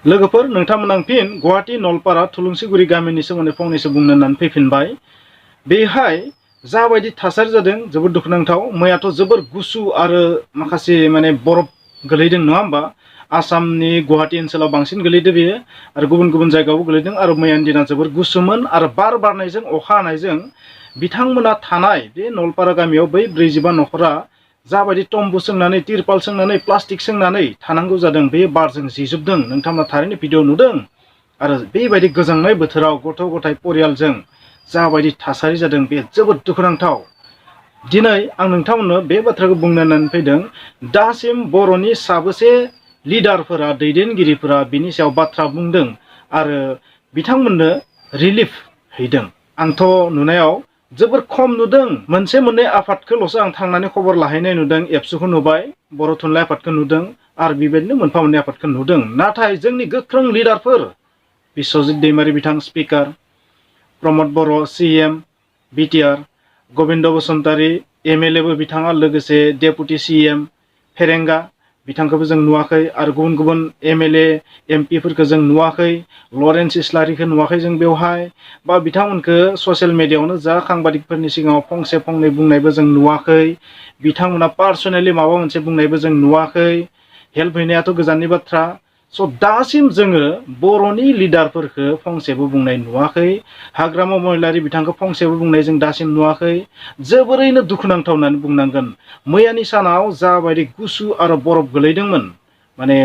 लोगोफोर नोंथांमोन फिन गुवाहाटी नलपारा थुलुंसिगुरि गामिनि सोमोन्दै फंनैसो बुंनो होननानै फैफिनबाय। बेहाय जाबायदि थासारि जादों जोबोद दुखुनांथाव। मैयाथ' जोबोर गुसु आरो माखासे माने बरफ गोलैदों नङा होमबा। आसामनि गुवाहाटी ओनसोलाव बांसिन गोलैदों बेयो आरो गुबुन गुबुन जायगायावबो गोलैदों आरो मैयानि दिना जोबोर गुसुमोन आरो बार बारनायजों अखा हानायजों बिथांमोना थानाय बे नलपारा गामियाव बै 45 नखरा जाबायदि तम्बु सोंनानै तिरपाल सोंनानै प्लास्टिक सोंनानै थानांगौ जादों बे बारजों जिजोबदों। नोंथांमोना थारैनो भिडिअ नुदों आरो बेबायदि गोजांनाय बोथोराव गथ' गथाय परियालजों जाबायदि थासारि जादों बे जोबोद दुखुनांथाव। दिनै आं नोंथांमोननो बे बाथ्राखौ बुंनो होननानै फैदों। दासिम बर'नि साबेसे लिडारफोरा दैदेनगिरिफोरा बिनि सायाव बाथ्रा बुंदों आरो बिथांमोननो रिलिफ हैदों। आंथ' नुनायाव जोबोर खम नुदों। मोनसे मोननै आफादखौल'सो आं थांनानै खबर लाहैनाय नुदों। एबसुखौ नुबाय, बर' थुनलाइ आफादखौ नुदों आरो बेबायदिनो मोनफा मोननै आफादखौ नुदों। नाथाय जोंनि गोख्रों लिडारफोर बिस्वजित दैमारि बिथां speaker, Pramod Boro' CM BTR, Gobinda Basumatary MLA बो बिथाङा, लोगोसे डेपुटि CM फेरेंगा बिथांखौबो जों नुवाखै आरो गुबुन गुबुन MLA MP फोरखौ जों नुवाखै। लरेन्स इस्लारिखौ नुवाखै जों बेवहाय, बा बिथांमोनखौ ससियेल मिडियायावनो जा सांबादिकफोरनि सिगाङाव फंसे फंनै बुंनायबो जों नुवाखै। बिथांमोना पार्सनेलि माबा मोनसे बुंनायबो जों नुवाखै। हेल्प हैनायाथ' गोजाननि बाथ्रा। स' दासिम जोङो बर'नि लिडारफोरखौ फंसेबो बुंनाय नुवाखै। हाग्रामा महिलारि बिथांखौ फंसेबो बुंनाय जों दासिम नुवाखै। जोबोरैनो दुखुनांथाव होननानै बुंनांगोन। मैयानि सानाव जाबायदि गुसु आरो बरफ गोलैदोंमोन, माने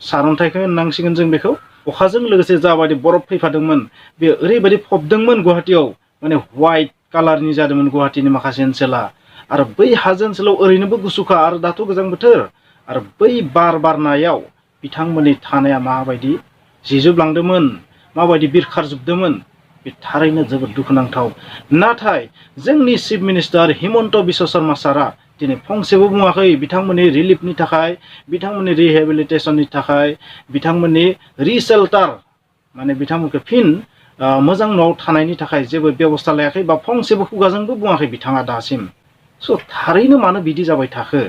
सारन्थाइखौ होननांसिगोन जों बेखौ, अखाजों लोगोसे जाबायदि बरफ फैफादोंमोन बे ओरैबायदि फबदोंमोन गुवाहाटीयाव, माने व्हाइट कालारनि जादोंमोन गुवाहाटीनि माखासे ओनसोला। आरो बै हाजो ओनसोलाव ओरैनोबो गुसुखा आरो दाथ' गोजां बोथोर आरो बै बार बारनायाव बिथांमोननि थानाया माबायदि जिजोबलांदोंमोन, माबायदि बिरखारजोबदोंमोन, बे थारैनो जोबोद दुखुनांथाव। नाथाय जोंनि चिफ मिनिस्टार हिमन्त बिश्व शर्मा सारा दिनै फंसेबो बुङाखै बिथांमोननि रिलिफनि थाखाय, बिथांमोननि रिहेबिलिटेसननि थाखाय, बिथांमोननि रिसेल्टार माने बिथांमोनखौ फिन मोजां न'आव थानायनि थाखाय जेबो बेबस्था लायाखै बा फंसेबो खुगाजोंबो बुङाखै बिथाङा दासिम। स' थारैनो मानो बिदि जाबाय थाखो?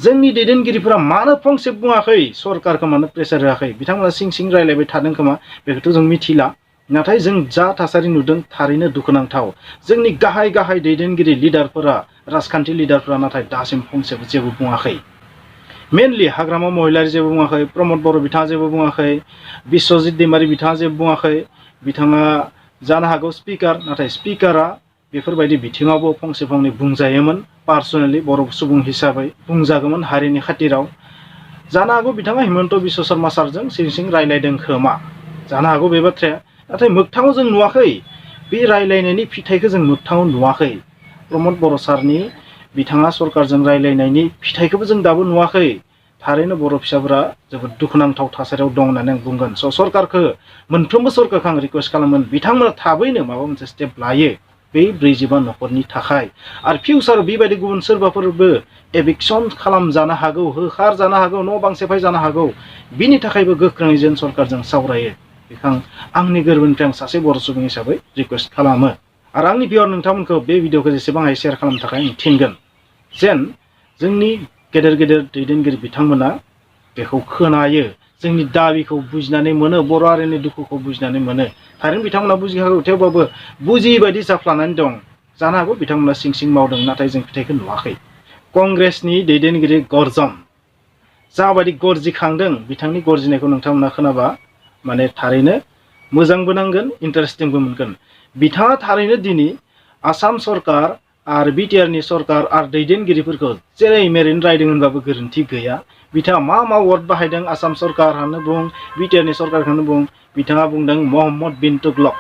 जोंनि दैदेनगिरिफोरा मानो फंसे बुङाखै? सरकारखौ मानो प्रेसार होआखै? बिथांमोना सिं सिं रायलायबाय थादों खोमा, बेखौथ' जों मिथिला। नाथाय जों जा थासारि नुदों थारैनो दुखुनांथाव। जोंनि गाहाय गाहाय दैदेनगिरि लिडारफोरा, राजखान्थि लिडारफोरा नाथाय दासिम फंसेबो जेबो बुङाखै। मेनलि हाग्रामा महिलारि जेबो बुङाखै, प्रमद बर' बिथाङा जेबो बुङाखै, बिस्वजित दैमारि बिथाङा जेबो बुङाखै। बिथाङा जानो हागौ स्पिकार, नाथाय स्पिकारा बेफोरबायदि बिथिङावबो फंसे फंनै बुंजायोमोन। पार्सनेलि बर' सुबुं हिसाबै बुंजागौमोन हारिनि खाथिराव। जानो हागौ बिथाङा हिमन्त बिश्व शर्मा सारजों सिं सिं रायलायदों खोमा, जानो हागौ बे बाथ्राया। नाथाय मोगथाङाव जों नुवाखै, बे रायलायनायनि फिथाइखौ जों मोगथाङाव नुवाखै। प्रमद बर' सारनि बिथाङा सरकारजों रायलायनायनि फिथाइखौबो जों दाबो नुवाखै। थारैनो बर' फिसाफोरा जोबोद दुखुनांथाव थासारियाव दं होननानै आं बुंगोन। स' सरकारखौ, मोनफ्रोमबो सरकारखौ आं रिकुवेस्ट खालामगोन बिथांमोना थाबैनो माबा मोनसे स्टेप लायो बै 45 नखरनि थाखाय। आरो फिउचाराव बेबायदि गुबुन सोरबाफोरबो एभिक्सन खालामजानो हागौ, होखार जानो हागौ, न' बां सेफाय जानो हागौ, बिनि थाखायबो गोख्रोङै जों सरकारजों सावरायो। बेखौ आंनि गोरबोनिफ्राय आं सासे बर' सुबुं हिसाबै रिकुवेस्ट खालामो। आरो आंनि भिउआर नोंथांमोनखौ बे भिडिअखौ जेसेबां हायो शेयार खालामनो थाखाय आं थिनगोन, जेन जोंनि गेदेर गेदेर दैदेनगिरि बिथांमोना बेखौ खोनायो, जोंनि दाबिखौ बुजिनानै मोनो, बर' हारिनि दुखुखौ बुजिनानै मोनो। थारैनो बिथांमोना बुजिखागौ, थेवबाबो बुजियै बायदि जाफ्लानानै दं। जानो हागौ बिथांमोना सिं सिं मावदों, नाथाय जों फिथाइखौ नुवाखै। कंग्रेसनि दैदेनगिरि गर्जन जाबायदि गरजिखांदों, बिथांनि गरजिनायखौ नोंथांमोना खोनाबा माने थारैनो मोजांबो नांगोन, इन्टारेस्टिंबो मोनगोन। बिथाङा थारैनो दिनै आसाम सरकार आरो बिटिआरनि सरकार आरो दैदेनगिरिफोरखौ जेरै मेरैनो रायदों होनबाबो गोरोन्थि गैया। बिथाङा मा मा वार्ड बाहायदों, आसाम सरकारआनो बुं, बिटिआरनि सरकारखौनो बुं, बिथाङा बुंदों महम्मद बिन तुगलक,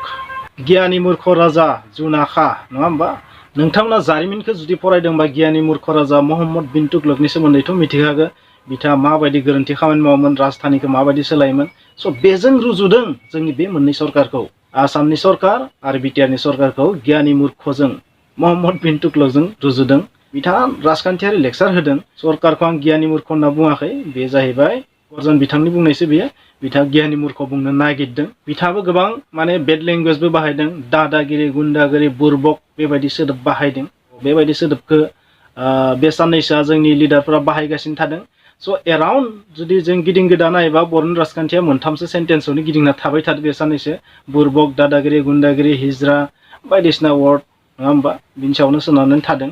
गियानि मूर्ख राजा जुनाखा, नङा होमबा? नोंथांमोना जारिमिनखौ जुदि फरायदोंबा गियानि मूर्ख राजा महम्मद बिन तुगलकनि सोमोन्दैथ' मिथिखागौ। बिथाङा माबायदि गोरोन्थि खामानि मावोमोन, राजधानिखौ माबायदि सोलायोमोन। स' बेजों रुजुदों जोंनि बे मोननै सरकारखौ, आसामनि सरकार आरो बिटिआरनि सरकारखौ गियानि मूर्खजों महम्मद बिन तुगलकजों रुजुदों। बिथाङा राजखान्थियारि लेक्सार होदों। सरकारखौ आं गियानि मूर्ख होनना बुङाखै, बे जाहैबाय गर्जन बिथांनि बुंनायसो बेयो। बिथाङा गियानि मूर्ख बुंनो नागिरदों। बिथाङाबो गोबां माने बेड लेंगुवेजबो बाहायदों, दादागिरि, गुन्डागिरि, बुरबक बेबायदि सोदोब बाहायदों। बेबायदि सोदोबखौ बे साननैसोआ जोंनि लिडारफोरा बाहायगासिनो थादों। स' एराउन्ड जुदि जों गिदिं गोदा नायोबा बर'नि राजखान्थिया मोनथामसो सेन्टेन्सआवनो गिदिंना थाबाय थादों बे साननैसो बुरबक दादागिरि गुन्दागिरि हिज्रा बायदिसिना वार्ड नङा होमबा बिनि सायावनो सोनारनानै थादों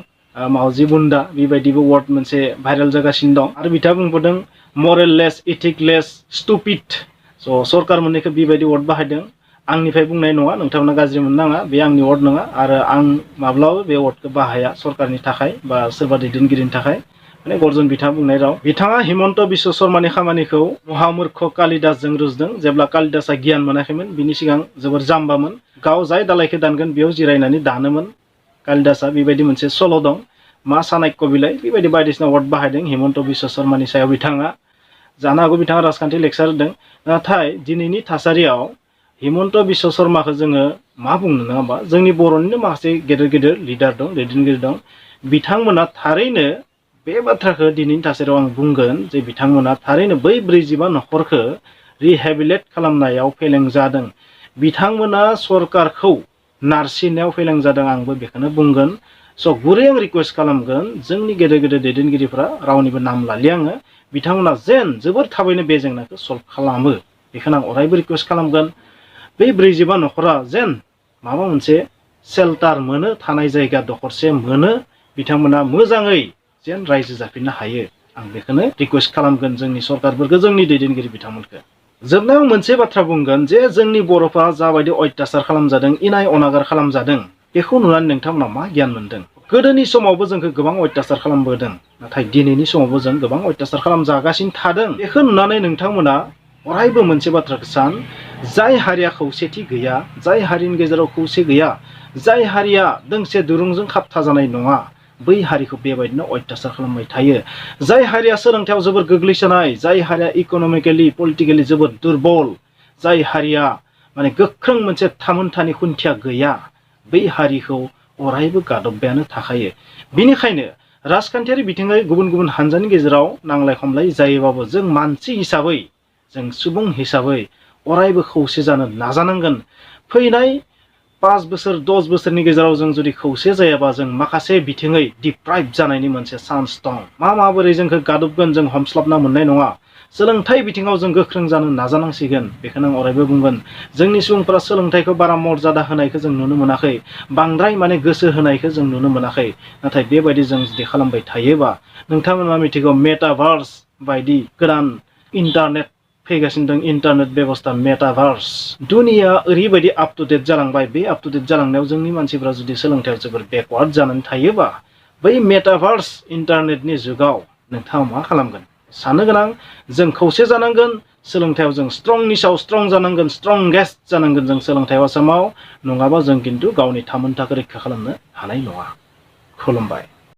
मावजि बुन्दा बेबायदिबो वार्ड मोनसे भाइरेल जागासिनो दं आरो बिथाङा बुंबावदों मरेललेस इथिकलेस स्टुपिड स' सरकार मोननैखौ बेबायदि वार्ड बाहायदों आंनिफ्राय बुंनाय नङा नोंथांमोना गाज्रि मोननाङा बे आंनि वार्ड नङा आरो आं माब्लाबाबो बे वार्डखौ बाहाया सरकारनि थाखाय बा सोरबा दैदेनगिरिनि थाखाय माने गर्जन बिथाङा बुंनाय राव बिथाङा हिमन्त बिश्व शर्मानि खामानिखौ महामुर्ख कालिदासजों रुजुदों जेब्ला कालिदासआ गियान मोनाखैमोन बिनि सिगां जोबोर जाम्बामोन गाव जाय दालायखौ दानगोन बेयाव जिरायनानै दानोमोन कालिदासआ बेबायदि मोनसे सल' दं मा सानाक्य बिलाइ बेबायदि बायदिसिना वार्ड बाहायदों हिमन्त बिश्व शर्मानि सायाव बिथाङा जानो हागौ बिथाङा राजखान्थि लेक्सार होदों नाथाय दिनैनि थासारियाव हिमन्त बिश्व शर्माखौ जोङो मा बुंनो नङा होमबा जोंनि बर'निनो माखासे गेदेर गेदेर लिडार दं दैदेनगिरि दं बिथांमोना थारैनो बे बाथ्राखौ दिनैनि थासारियाव आं बुंगोन जे बिथांमोना थारैनो बै 45 नखरखौ रिहेबिलिट खालामनायाव फेलें जादों बिथांमोना सरकारखौ नारसिननायाव फेलें जादों आंबो बेखौनो बुंगोन स' गुरै आं रिक्वेस्ट खालामगोन जोंनि गेदेर गेदेर दैदेनगिरिफ्रा रावनिबो नाम लालि आङो बिथांमोना जेन जोबोर थाबैनो बे जेंनाखौ सल्भ खालामो बेखौनो आं अरायबो रिक्वेस्ट खालामगोन बै 45 नखरा जेन माबा मोनसे सेल्टार मोनो थानाय जायगा दखरसे मोनो बिथांमोना मोजाङै जेन रायजो जाफिननो हायो आं बेखौनो रिक्वेस्ट खालामगोन जोंनि सरकारफोरखौ जोंनि दैदेनगिरि बिथांमोनखौ जोबनायाव मोनसे बाथ्रा बुंगोन जे जोंनि बर'फ्रा जाबायदि अत्याचार खालामजादों इनाय अनागार खालामजादों बेखौ नुनानै नोंथांमोना मा गियान मोनदों गोदोनि समावबो जोंखौ गोबां अत्याचार खालामबोदों नाथाय दिनैनि समावबो जों गोबां अत्याचार खालामजागासिनो थादों बेखौ नुनानै नोंथांमोना अरायबो मोनसे बाथ्राखौ सान जाय हारिया खौसेथि गैया जाय हारिनि गेजेराव खौसे गैया जाय हारिया दोंसे दुरुंजों खाबथाजानाय नङा बै हारिखौ बेबायदिनो अत्याचार खालामबाय थायो जाय हारिया सोलोंथायाव जोबोर गोग्लैसोनाय जाय हारिया इक'नमिकेलि पलिटिकेलि जोबोर दुर्बल जाय हारिया माने गोख्रों मोनसे थामोनथानि खुन्थिया गैया बै हारिखौ अरायबो गादबबायानो थाखायो बिनिखायनो राजखान्थियारि बिथिङै गुबुन गुबुन हानजानि गेजेराव नांलाय खमलाय जायोबाबो जों मानसि हिसाबै जों सुबुं हिसाबै अरायबो खौसे जानो नाजानांगोन फैनाय 5 बोसोर 10 बोसोरनि गेजेराव जों जुदि खौसे जायाबा जों माखासे बिथिङै डिप्राइभ जानायनि मोनसे चान्स दं माबोरै जोंखौ गादबगोन जों हमस्लाबना मोननाय नङा सोलोंथाइ बिथिङाव जों गोख्रों जानो नाजानांसिगोन बेखौनो आं अरायबो बुंगोन जोंनि सुबुंफोरा सोलोंथाइखौ बारा मर्यादा होनायखौ जों नुनो मोनाखै बांद्राय माने गोसो होनायखौ जों नुनो मोनाखै नाथाय बेबायदि जों जुदि खालामबाय थायोबा नोंथांमोना मिथिगौ मेटाभार्स बायदि गोदान इन्टारनेट फैगासिनो दं इन्टारनेट बेबस्था मेटाभार्स दुनिया ओरैबायदि आप टु डेट जालांबाय बे आप टु डेट जालांनायाव जोंनि मानसिफ्रा जुदि सोलोंथायाव जोबोर बेकवार्ड जानानै थायोबा बै मेटाभार्स इन्टारनेटनि जुगाव नोंथाङा मा खालामगोन साननो गोनां जों खौसे जानांगोन सोलोंथायाव जों स्ट्रंनि सायाव स्ट्रं जानांगोन स्ट्रंगेस्ट जानांगोन जों सोलोंथायाव आसामाव नङाबा जों खिन्थु गावनि थामोनथाखौ रैखा खालामनो हानाय नङा खुलुमबाय।